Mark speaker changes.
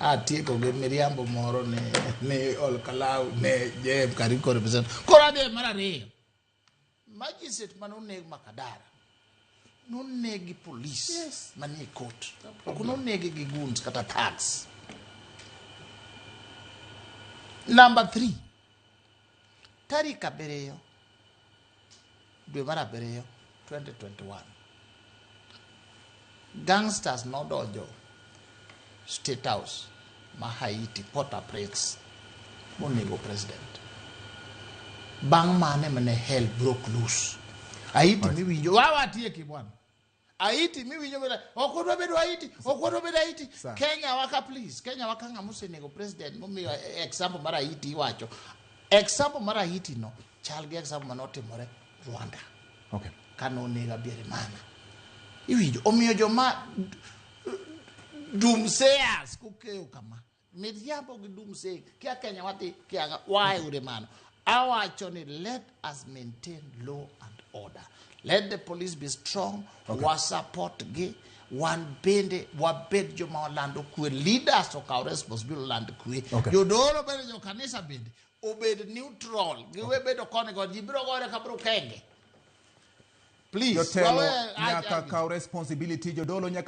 Speaker 1: Atieko gi miriambo moro ni Olkalau ne JM Kariko represent. Koro adhi e mar ariyo. Magistrate mane oneg Makadara noneg gi police manie court. Ok nonege gi goons kata thugs. Number 3. Tarik 7 dwe mar 7 2021, gangsters nodonjo State House ma Haiti, Port-au-Prince, monego president. Bang' mane mane hell broke loose. Haiti miwinjo, wawatieki bwana. Haiti miwinjo beda, ok wadwa bedo Haiti, ok wadwa bedo Haiti.
Speaker 2: Sawa.
Speaker 1: Kenya waka please, Kenya waka ng'ama osenego president momiyo example mar Haiti iwacho. Example mar Haiti no chal gi example mane otimore Rwanda. Kane onego Habyarimana. Iwinjo, omiyo joma doomsayers kokeyo kama. Miriambo gi doomsaying, kia Kenya wadhi, kia why ure mano. Awacho ni let us maintain law and order. Let the police be strong. Wa support gi. Wan bende wabed joma walando kwe. Leaders okaw responsibility land kwe. Jodolo bende, jo kanisa bende obed neutral. Giwe bedo koni kod ji biro gore ka biro kenge. Please.
Speaker 2: Jotelo
Speaker 1: wawe
Speaker 2: nyaka kaw responsibility, jodolo nyaka